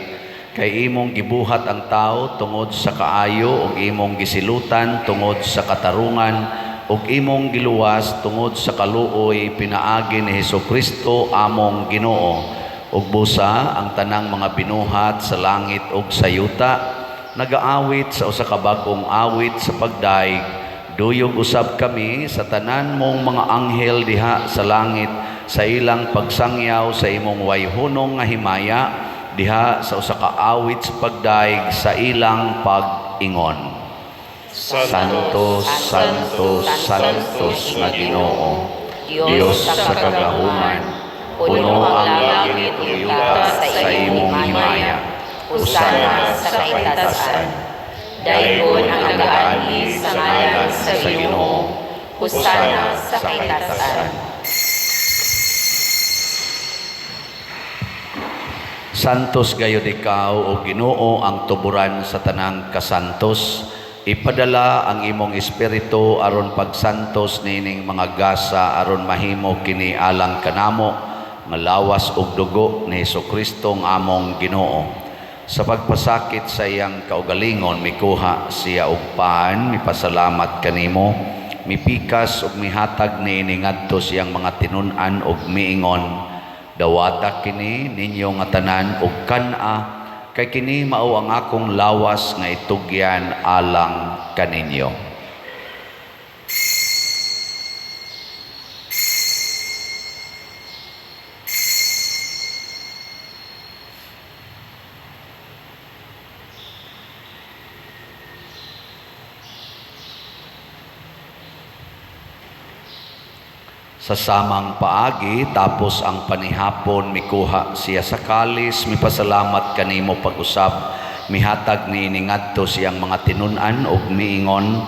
kay imong gibuhat ang tao tungod sa kaayo ug imong gisilutan tungod sa katarungan ug imong giluwas tungod sa kaluoy pinaagi ni Hesukristo among Ginoo. Ug busa ang tanang mga binuhat sa langit ug sa yuta nagaawit sa usa ka bag-ong awit sa pagdaig. Duyog usab kami sa tanan mong mga anghel diha sa langit sa ilang pagsangyaw sa imong wayhunong nga himaya diha sa usa ka awit sa pagdaig sa ilang pag-ingon. Santo, Santo, Santos nga Ginoo, Dios sa kagahuman, puno ang langit ug yuta sa imong himaya. Hosana sa kaitasan. Daygon ang nagaanhi sa ngalan sa Ginoo. Hosana sa kaitasan. Santos gayud ikaw o Ginoo ang tuburan sa tanang kasantos. Ipadala ang imong espiritu aron pagsantos niining mga gasa aron mahimo kini alang kanamo nga lawas ug dugo ni Hesukristo nga among Ginoo. Sa pagpasakit sa iyang kaugalingon mikuha siya og pan, mipasalamat kanimo, mipikas ug mihatag niini ngadto sa iyang mga tinun-an ug miingon: Dawata kini ninyo nga tanan ug kan-a, kay kini mao ang akong lawas nga itugyan alang kaninyo. Sa samang paagi, tapos ang panihapon, mikuha siya sa kalis, mipasalamat kanimo pag-usab, mihatag niini ngadto siyang mga tinun-an ug miingon: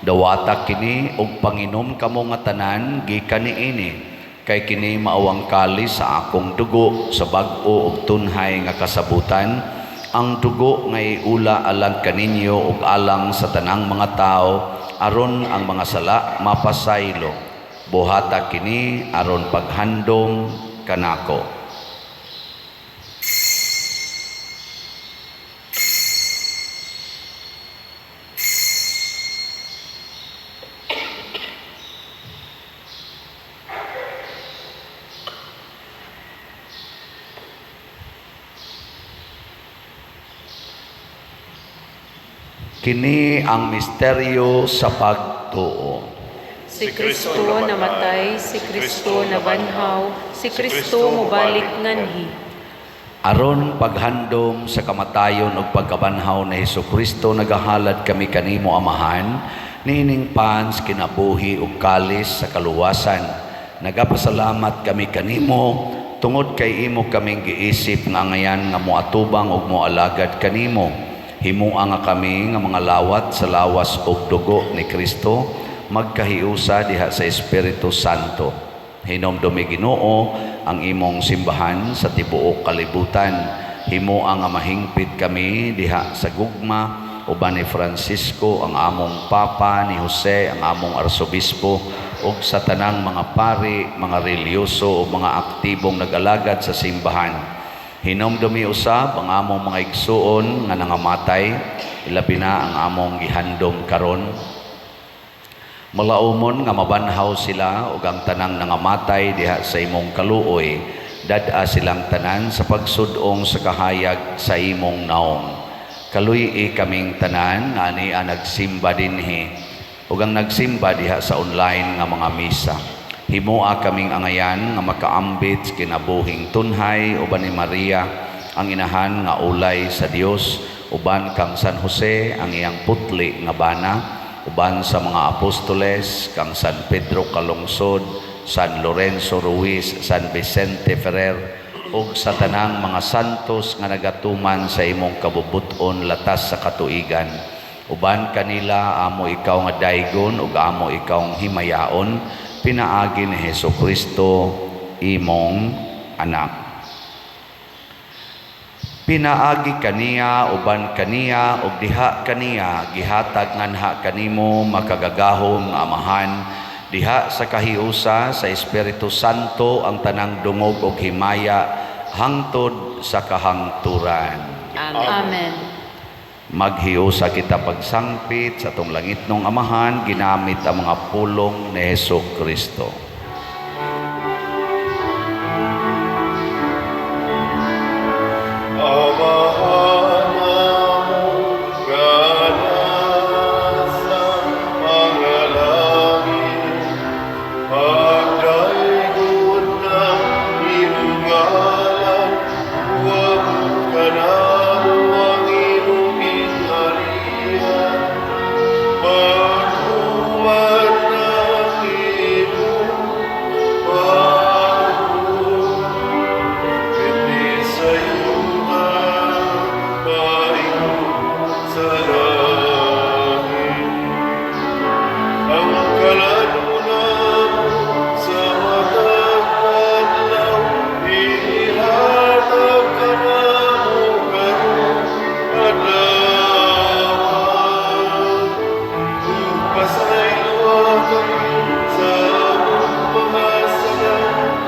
Dawata kini ug panginom kamo nga tanan gikan niini, kay kini mao ang kalis sa akong dugo sa bag-o ug tunhay nga kasabutan, ang dugo nga iula alang kaninyo ug alang sa tanang mga tawo aron ang mga sala mapasaylo. Buhata kini aron paghandom kanako. Kini ang misteryo sa pagtuo. Si Kristo namatay, si Kristo nabanhaw, si Kristo mobalik nganhi. Aron paghandom sa kamatayon ug pagkabanhaw ni Hesukristo, nagahalad kami kanimo Amahan niining pans kinabuhi ug kalis sa kaluwasan. Nagapasalamat kami kanimo tungod kay imo kaming giisip nga angayan nga moatubang ug moalagad kanimo. Himua nga kami nga mga lawat sa lawas ug dugo ni Kristo magkahiusa diha sa Espiritu Santo. Hinomdumi Ginoo ang imong simbahan sa tibuok kalibutan. Himua nga mahingpit kami diha sa gugma uban ni Francisco ang among Papa, ni Jose ang among Arsobispo, ug sa tanang mga pari, mga relihiyoso ug mga aktibong nag-alagad sa simbahan. Hinomdumi usab ang among mga igsuon nga nangamatay, ilabi na ang among gihandom karon. Malaumon nga mabanhaw sila ug ang tanang nangamatay diha sa imong kaluoy, dad-a silang tanan sa pagsud-ong sa kahayag sa imong naong. Kaluy-i kaming tanan nga ania nagsimba dinhi ug ang nagsimba diha sa online nga mga misa. Himoa kaming angayan nga makaambit sa kinabuhing tunhay uban ni Maria, ang inahan nga ulay sa Dios, uban kang San Jose, ang iyang putli nga bana, uban sa mga apostoles, kang San Pedro Calungsod, San Lorenzo Ruiz, San Vicente Ferrer, ug sa tanang mga santos nga nagatuman sa imong kabubut-on latas sa katuigan. Uban kanila amo ikaw nga daygon ug amo ikaw himayaon, pinaagi ni Hesus Kristo, imong anak. Pinaagi kaniya, uban kaniya ug diha kaniya, gihatag nganha kanimo, makagagahom nga Amahan, diha sa kahiusa sa Espiritu Santo, ang tanang dungog ug himaya hangtod sa kahangturan. Amen. Amen. Maghiusa kita pagsangpit sa atong langitnong Amahan ginamit ang mga pulong ni Hesus Kristo. Amahan namo nga nasa mga langit, pagdaygon ang imong ngalan, moabot kanamo ang imong gingharian, matuman ang imong pangulo dinhi sa yuta paingon sa langit. Ang kalan-on namo sa matag adlaw, ihatag kanamo karong adlaw. Ug pasayloa kami sa among mga sala,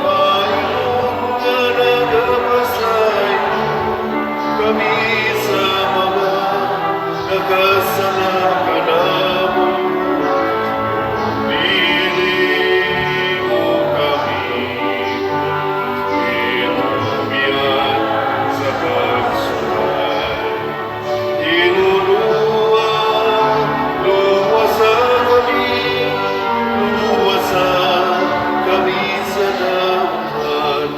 paingon nga nagapasaylo kami sa mga nakasala kanamo. Dili mo kami itugyan sa pagsuway. Ginoo, luwasa kami, luwasa kami sa dautan.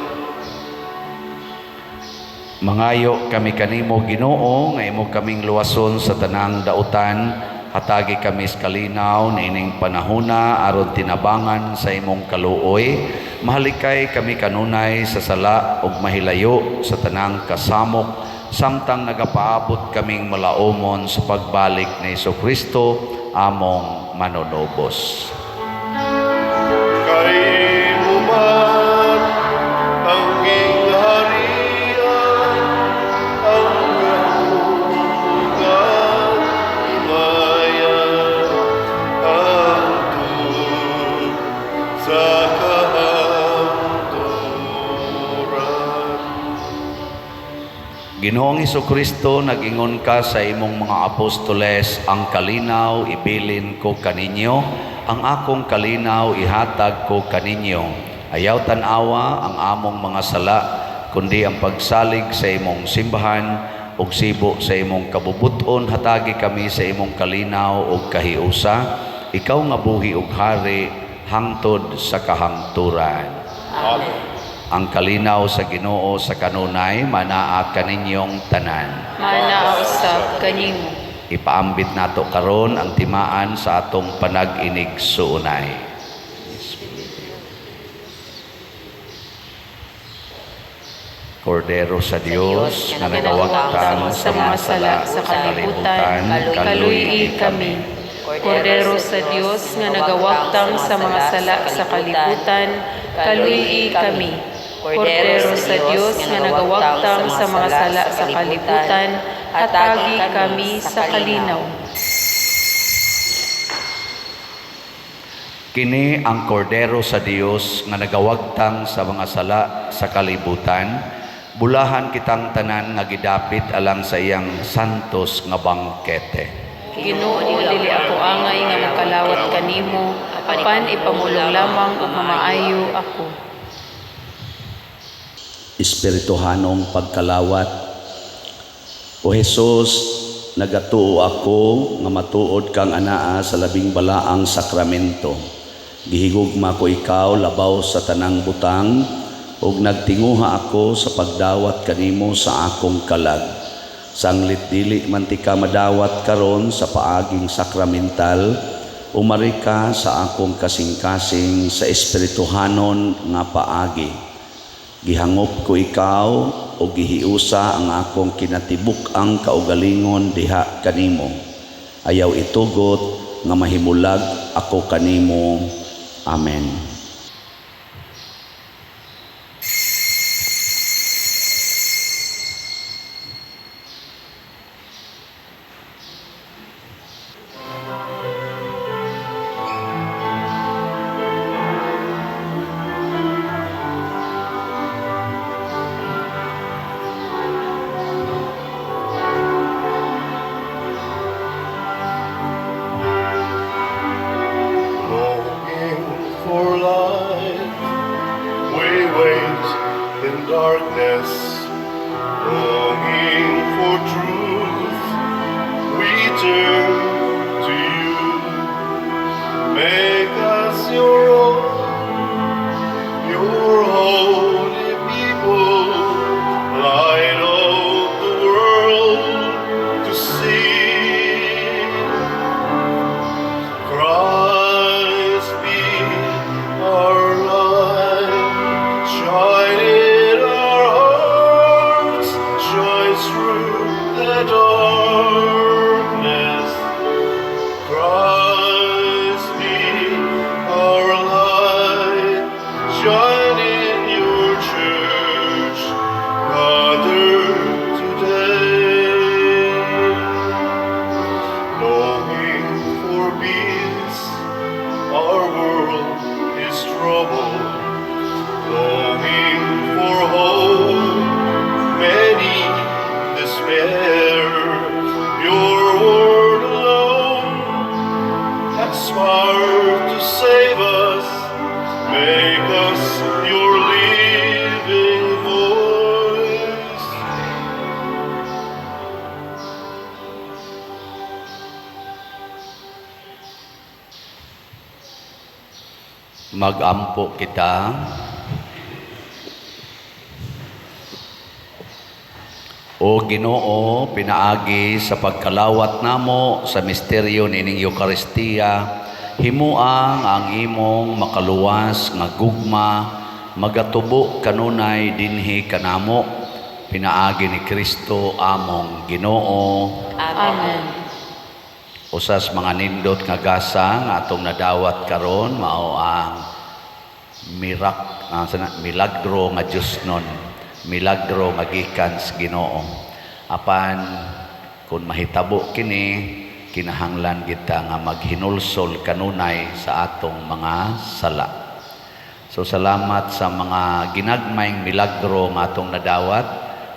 Mangayo kami kanimo, Ginoo, nga imo kaming luwason sa tanang dautan. Hatagi kami sa kalinaw niining panahona aron tinabangan sa imong kaluoy. Mahalikay kami kanunay sa sala ug mahilayo sa tanang kasamok, samtang nagapaabot kaming malaumon sa pagbalik ni Kristo, among manunubos. Kay imo man ang gingharian, ang gahom ug ang himaya, hangtod sa kahangturan. Ginoong Kristo, nag-ingon ka sa imong mga apostoles, "Ang kalinaw ibilin ko kaninyo, ang akong kalinaw ihatag ko kaninyo." Ayaw tan-awa ang among mga sala, kundi ang pagsalig sa imong simbahan, ug sibo sa imong kabubuton, hatagi kami sa imong kalinaw ug kahiusa, ikaw nga buhi ug hari hangtod sa kahangturan. Amen. Ang kalinaw sa Ginoo sa kanunay manaa kaninyong tanan. Manaa usab kanimo. Ipaambit nato karon ang timaan sa atong panag-inigsuonay. Kordero sa Dios nga nagawagtang sa mga sala sa kalibutan, kaluy-i kami. Kordero sa Dios nga nagawagtang sa mga sala sa kalibutan, kaluy-i kami. Kordero sa Dios nga nagawagtang sa mga sala sa kalibutan, hatagi kami sa kalinaw. Kini ang Kordero sa Dios nga nagawagtang sa mga sala sa kalibutan. Bulahan kitang tanan nga gidapit alang sa iyang santos nga bangkete. Ginoo, dili ako angay nga makalapit pagkalawat kanimo, apan ipamulong lamang ug mamaayo ako. Espirituhanong pagkalawat. O Hesus, nagatuo ako nga matuod kang anaa sa labing balaang sakramento. Gihigugma ko ikaw labaw sa tanang butang ug nagtinguha ako sa pagdawat kanimo sa akong kalag. Sanglit dili man tika madawat karon sa paaging sakramental, umari ka sa akong kasing-kasing sa espirituhanon nga paagi. Gihangop ko ikaw o gihiusa ang akong kinatibuk-ang kaugalingon diha kanimo. Ayaw itugot nga mahimulag ako kanimo. Amen. Longing for light, we wait in darkness. Longing for truth, we turn to you. Make us your own, your holy people, light of the world to see. Christ be our light, shine in our hearts, shine through the darkness. Christ be our light, shine in your church, gathered today. Longing for peace, our world is troubled. Longing for hope, many despair. Your word alone has power to save us. Make us your living voice. Magampo kita. O Ginoo, pinaagi sa pagkalawat namo sa misteryo nining Eukaristiya, himuang ang imong makaluwas nga gugma magatubo kanunay dinhi kanamo, pinaagi ni Kristo among Ginoo. Amen. Usas mga nindot nga gasa nga atong nadawat karon mao ang milagro nga Dios nun, milagro nga gikan sa Ginoo. Apan kun mahitabo kini, kinahanglan kita nga maghinulsol kanunay sa atong mga sala. So salamat sa mga ginagmayng milagro nga atong nadawat,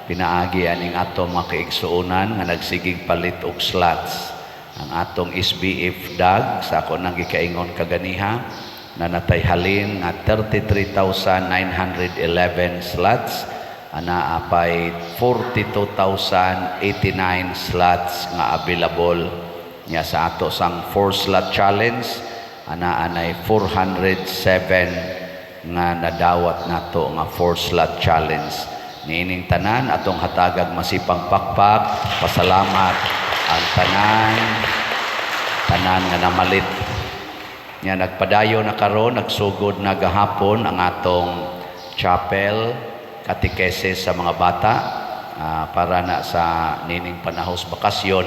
pinaagi aning atong mga kaigsuonan nga nagsigig palit og slots. Ang atong SBF dag sa ako nang gikaingon kaganiha na natay halin nga 33,911 slots, ana apay 42,089 slots nga available niya sa ato sang 4 slot challenge, ana anay 407 nga nadawat nato nga 4 slot challenge. Niining tanan atong hatagag masipang pakpak, pasalamat ang tanan nga namalit. Nya nagpadayon na karon, nagsugod na gahapon ang atong chapel katekesis sa mga bata, para na sa nining panahos bakasyon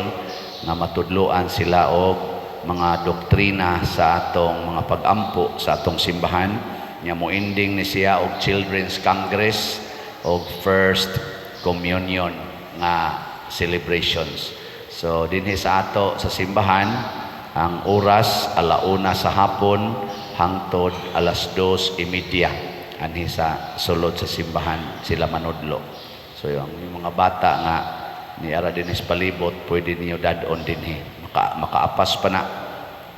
nga matudloan sila og mga doktrina sa atong mga pag-ampo sa atong simbahan. Nya moending ni siya og Children's Congress og First Communion nga celebrations. So dinhi sa ato sa simbahan ang oras 1:00 sa hapon hangtod 2:30 anhi sa sulod sa simbahan sila manudlo. So yung mga bata nga ni ara dinhi sa palibot, pwede niyo dad-on dinhi, makaapas pa na.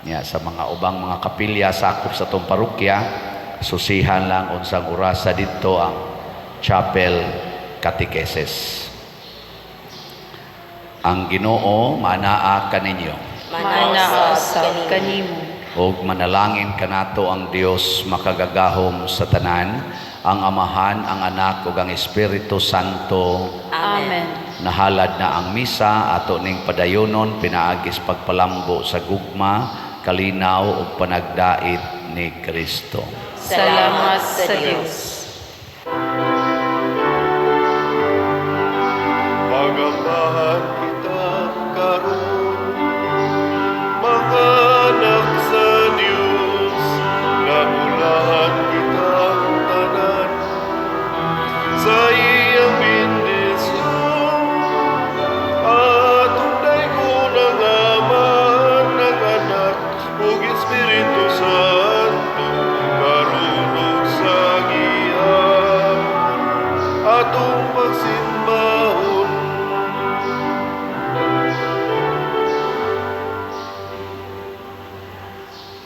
Nya sa mga ubang mga kapilya sakop sa atong parokya, susihan lang unsang orasa didto ang chapel catechesis. Ang Ginoo manaa kaninyo. Manaa usab kanimo. Ug manalangin kanato ang Dios makagagahom sa tanan, ang Amahan, ang Anak ug ang Espiritu Santo. Amen. Nahalad na ang misa, ato ning padayonon pinaagi sa pagpalambo sa gugma, kalinaw ug panagdait ni Kristo. Salamat sa Dios. Pagambahan